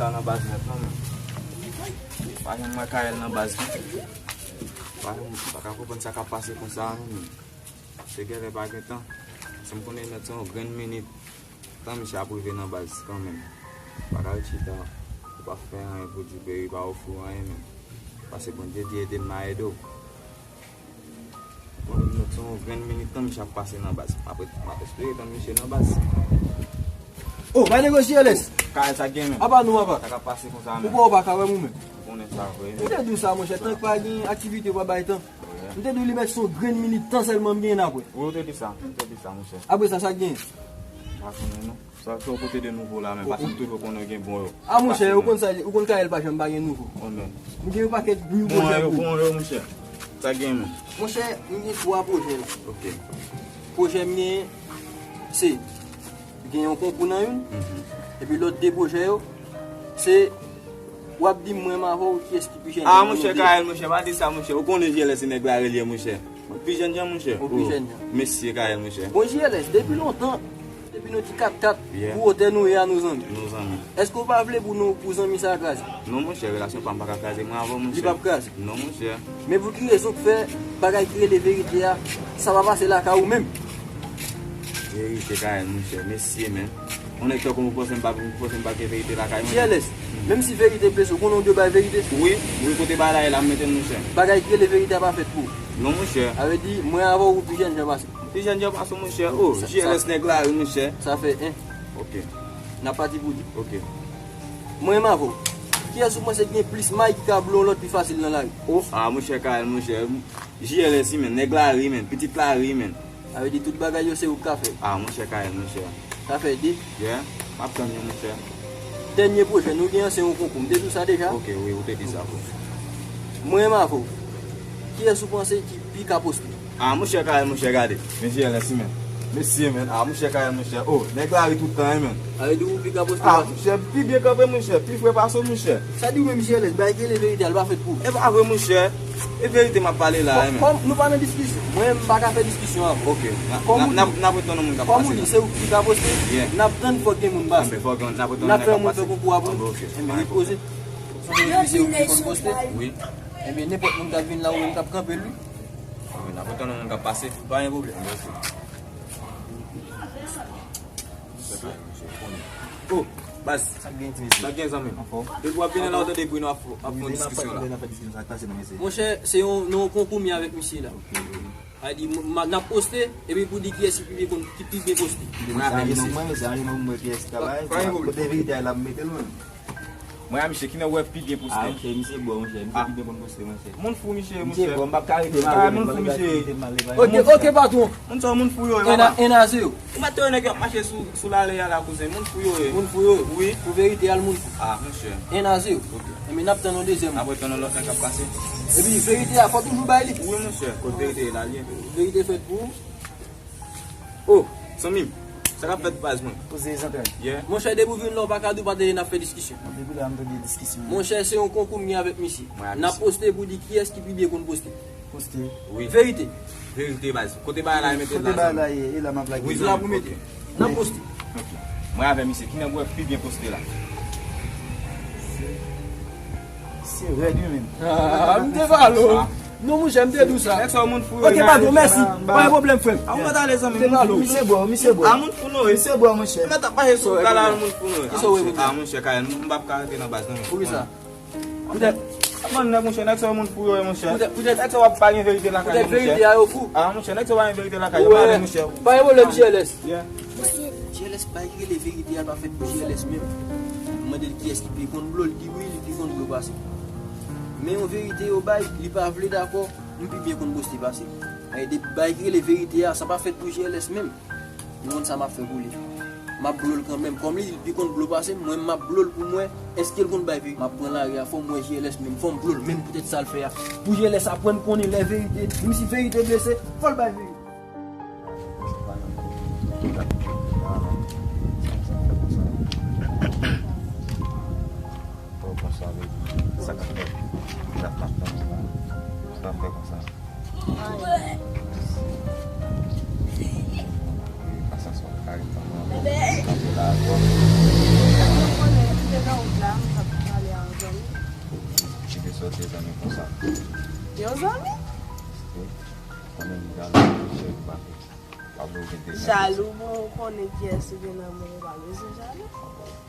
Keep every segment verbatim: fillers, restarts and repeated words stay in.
Pa nan baz nèt non, men. Pa janm wè Kael nan baz non. Pa janm, pa ka konprann sa k ap pase konsa non, men. Se genlè pa gen tan. Si m konnen nèt se yon grenn minit tan misye ap rive nan baz kanmenm. Pa ka ret chita. Ou pa fè anyen pou di peyi pa ofri w anyen, men. Pase Bondye di ede m, m a ede w. Mwen menm, se yon grenn minit tan misye ap pase nan baz. M ap, m ap espere tann misye nan baz. Oh, bay nego J L S. Kael, sa gen menm. Apa nou, apa? Sa k ap pase konsa menm. Ou pa, ou pa ka wè m ou menm. Ou konnen sa vre. M te di w sa, monchè, tank pa gen aktivite, ou pa bay tan. M te di w li mèt se yon grenn minit tan sèlman m genyen apre. Wi, ou te di sa, ou te di sa, monchè. Apre sa, sa k genyen? M pa konnen non. Sa, sa w pote de nouvo la menm, paske m toujou konnen w gen bon yo. A monchè, ou konn sa, ou konn Kael pa janm pa gen nouvo. M gen yon pakèt bon yo, bon yo, monchè. Sa gen menm? Monchè, m gen twa pwojè la. Ok. Pwojè m genyen, se gen yon konkou nan youn, epi lòt de pwojè yo, se w ap di m mwen m avè w kiyès ki pi jèn. A, monchè, Kael, monchè, pa di sa, monchè. Ou konnen J L S se nèg lari l ye, monchè. Ou pi jèn jan, monchè. Ou pi jèn jan. Mesye Kael, monchè. Bon, J L S, depi lontan, depi nou ti kat kat, pou wotè nou ye a nou zanmi. Nou zanmi. Èske w pa vle pou nou, pou zanmi sa a kraze? Non, monchè, relasyon pa m pa ka kraze mwen avè w, monchè. Li p ap kraze. Non, monchè. Men pou ki rezon k fè bagay ki rele verite a, sa pa pase lakay ou menm? Verite Kael, monchè, mesye, men. Yon nèg tankou mwen, ou panse m pa, ou panse m pa gen verite lakay mwen? J L S, menm si verite blese, ou konnen w dwe bay verite. Wi, wi, kote bagay la ye la, m mete l, monchè. Bagay ki rele verite a pa fèt pou ou. Non, monchè. Sa vle di, mwen avè w, ou pi jèn jan pase m. Pi jèn jan pase w, monchè. Oh, J L S nèg lari, monchè. Sa fè en. Ok. N ap pati pou de. Ok. Mwen menm avè w. Kiyès ou panse ki gen plis may ki ka blow yon lòt pi fasil nan lari? Oh, ah, monchè Kael, monchè. J L S, wi, men. Nèg lari, men. Pitit lari, men. Sa vle di tout bagay yo se ou k ka fè. Ah, monchè Kael, monchè. Sa fè de. Yeah, m ap tann yo, monchè. Dènye pwojè nou gen an se yon konkou. M te di w sa deja? Ok, wi, ou te di sa, wi. Mwen menm avè w. Kiyès ou panse ki pi ka poste? Ah, monchè Kael, monchè, gade. Men J L S, men. Mesye, men. Ah, monchè Kael, monchè. Oh, nèg lari tout tan, wi, men. Sa vle di ou pi ka poste pase m? Ah, monchè, m pi byen kanpe, monchè. Pi fre pase w, monchè. Sa di w menm J L S, bagay ki rele verite a, l pa fèt pou ou. E pa vre, monchè. E verite m ap pale la, wi, men. Kòm nou pa nan diskisyon, mwen, m pa ka fè diskisyon avè w. Ok. N ap, n ap, n ap, n ap ret nan moun k ap pase la. Kòm ou di se ou ki ka poste, n ap tann fòk gen moun pase. Anben, fòk gen, n ap ret nan moun k ap pase. N ap fè moun fè konkou a pou nou. Anben, ok. Enben, li poze. Sonje li di se ou ki konn poste. Wi. Enben, nenpòt moun k ap vin la, ou menm k ap kanpe l, wi. Anben, n ap ret nan moun k ap pase. Pa gen pwoblèm. Anben, ok. Oh, baz. Sa k gen ti mesye? Sa k gen zanmi m? Anfòm. Depi w ap vini la, ou tande bri nou ap, ap fè yon diskisyon la. Monchè, se yon, nan yon konkou m ye avèk misye la. Ok, ok. Sa di, m, m, n ap poste, epi pou di kiyès ki pi byen konn, ki pi byen poste. Mwen avè misye. Mwen, mwen, mwen, kiyès ki ka bay, kote verite a la, m mete l, mwen. Mwen a misye, kilè w wè pi byen poste? Ah, monchè, misye bò, monchè. Misye pi byen konn poste, monchè. Moun fou, misye, monchè. Misye bò, m p ap ka rete m ale, m p ap ka rete m ale. Ok, ok, patwon. Moun sa, moun fou yo ye, papa. N a zewo. Ou pa t wè nèg yo ap mache sou, sou lari a la, kouzen. Moun fou yo ye. Moun fou yo ye. Wi. Pou verite a, l moun fou. Ah, monchè. N a zewo. Ok. Enben, n ap tann yon dezyèm. N ap tann yon lòt nèg k ap pase. Epi, verite a, fò toujou bay li. Wi, monchè. Kot verite ye la, l ye. Verite fèt pou ou. Oh, zanmi m, sa k ap fèt baz mwen? Poze zanmi. Yeah. Monchè, depi w vin la, w pa ka di w pa t rele n ap fè diskisyon. Depi la, m tande diskisyon. Monchè, se yon konkou m gen avèk misye. N ap poste pou di kiyès ki pi byen konn poste. Poste. Wi. Verite. Verite, baz. Kote bagay la, mete l la, zanmi. Kote bagay la ye, e la m ap lage. Wi, la pou mete. N ap poste. Ok. Mwen avè misye, kilè w wè pi byen poste la? Se rèd wi menm. Ah, m te pale w. Non, monchè, m te di w sa. Nèg sa, moun fou yo. Ok, patwon, mèsi. Pa gen pwoblèm, frè m. A, ou mèt ale, zanmi, moun fou. Misye bò, misye bò. A, moun fou nou ye. Misye bò, monchè. Mèt ap mache sou kanal, moun fou nou ye. Kisa w wè? A, monchè, Kael, m p ap ka rete nan baz, non. Poukisa? Poutèt. Aman, nèg, monchè, nèg sa, moun fou yo ye, monchè. Poutèt, poutèt. Nèg sa, w ap pa gen verite lakay yo, monchè. Poutèt verite a yo fou. A, monchè, nèg sa, w pa gen verite lakay yo, ale, monchè. Pa gen pwoblèm, J L S. Yeah. J L S bay rele verite a pa fèt pou J L S menm. M mande l kiyès ki pi konn blo, l di wi, li pi konn blo pase m. Men yon verite yo bay, li pa vle dakò, m pi byen konn poste pase l. Ay, depi bay rele verite a, sa pa fèt pou J L S menm. Ou konn sa m ap fè pou li. M ap blo l kanmenm. Kòm li, li pi konn blo pase m, mwen, m ap blo l pou m wè èske l konn bay verite. M ap pran lari a, fò m wè J L S menm, fò m blo l menm poutèt sa l fè a. Pou J L S aprann konnen lè verite, menm si verite blese, fò l bay verite. Bon, konsa, sa k ap fèt? Sa k ap fèt konsa? Sa k ap fèt konsa? Anyen. Pase sa w ka ret la, mwen, mwen, mwen, kanpe la avè w. Ou konnen, m te nan wout la, m t Yo te zanmi konsa. Yon zanmi? Wi. Konnen m jalou, cheri, pa vle. Pa vle w gen de zanmi. Jalou, bon, ou konnen kiyès ou gen nan men, ou pa bezwen jalou.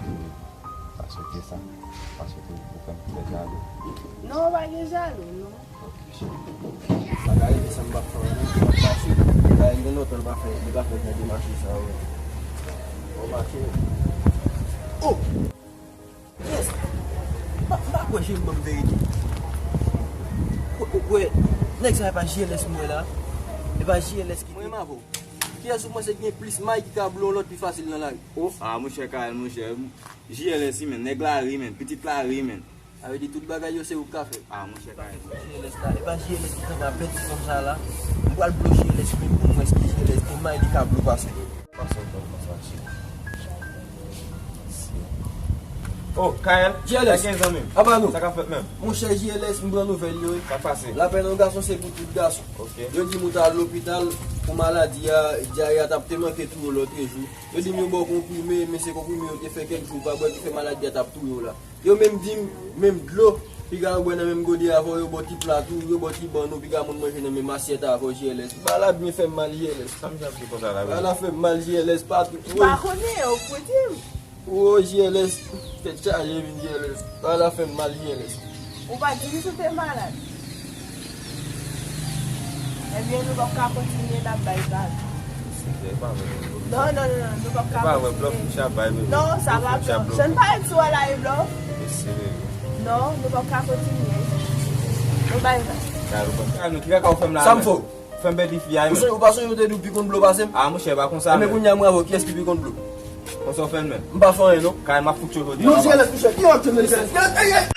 Wi. Pa swete sa. Pa swete ou fè m fè jalou. Non, ou pa gen jalou, non. Ok, cheri. Bagay, sa m p ap fè, non. M ap mache. Bagay, m gen lontan m pa fè, m pa fè jan de mache sa yo. M ap mache. Oh! Yes! M pa, m pa kwè cheri ban m verite. Ou, ou kwè, nèg sa e pa J L S m wè la? E pa J L S ki. Mwen menm avè w. Kiyès ou panse ki gen plis may ki ka blow yon lòt pi fasil nan lari? Oh! Ah, monchè, Kayèl, monchè. J L S wi, men. Nèg lari, men. Pitit lari, men. Sa vle di tout bagay yo se ou k ka fè. Ah, monchè, Kayèl. J L S la, e pa J L S ki kanpe ap pèdi fanm sa la. M pral blow J L S menm pou m wè si J L S gen may li ka blow pase. Pase w fè w konsa, cheri. Oh, Kayèl, J L S. Sa gen zanmi m. Aba nou. Sa k ap fèt menm? Monchè J L S, m pran nouvèl yo, wi. Sa pase? Lapèn yon gason se pou tout gason. Ok. Yo di m ou t al lopital pou maladi a, dyare a t ap te manke touye w lòtrejou. Yo di m yo ba w konprime, men se konprime yo te fè kèk jou ou pa bwè ki fè maladi a t ap touye w la. Yo menm di m, menm dlo, piga yo bwè nan menm gode avè w, yo ba w ti pla tou, yo ba w ti bann ou, piga moun manje nan menm asyèt avè w, J L S. Malad byen fè m mal, J L S. Sa misye ap di konsa la, wi? Ala fè m mal, J L S, pa tou. M pa konnen, ou pou di m. Wo, J L S, tèt chaje vin J L S. Ala fè m mal, J L S. Ou pa di m si w te malad. Ebyen, nou p ap ka kontinye, n ap bay vag. Se vre, e pa vre. Non, non, non, non, nou p ap ka kontinye. E pa vre, blòf misye ap bay, bebe. Non, sa pa blòf. Jèn pa ret sou wè la, e blòf. Mesye, bebe. Non, nou p ap ka kontinye. Nou bay vag. Gade, ou konn. Gade, nou, ki kaka ou fè m la, men? Sa m fè w? Fè m pèdi fi a, men. Ou sonje, ou pa sonje ou te di w pi konn blow pase m? Ah, monchè, pa konsa, men. Ebyen, kounye a, mwen avè w, kiyès ki pi konn blow? Konsa w fè l, men. M pa fè anyen, non. Kay, m ap fout yo jodi a. Non, J L S, monchè, ki yon jèn, J L S? Ey, ey, ey!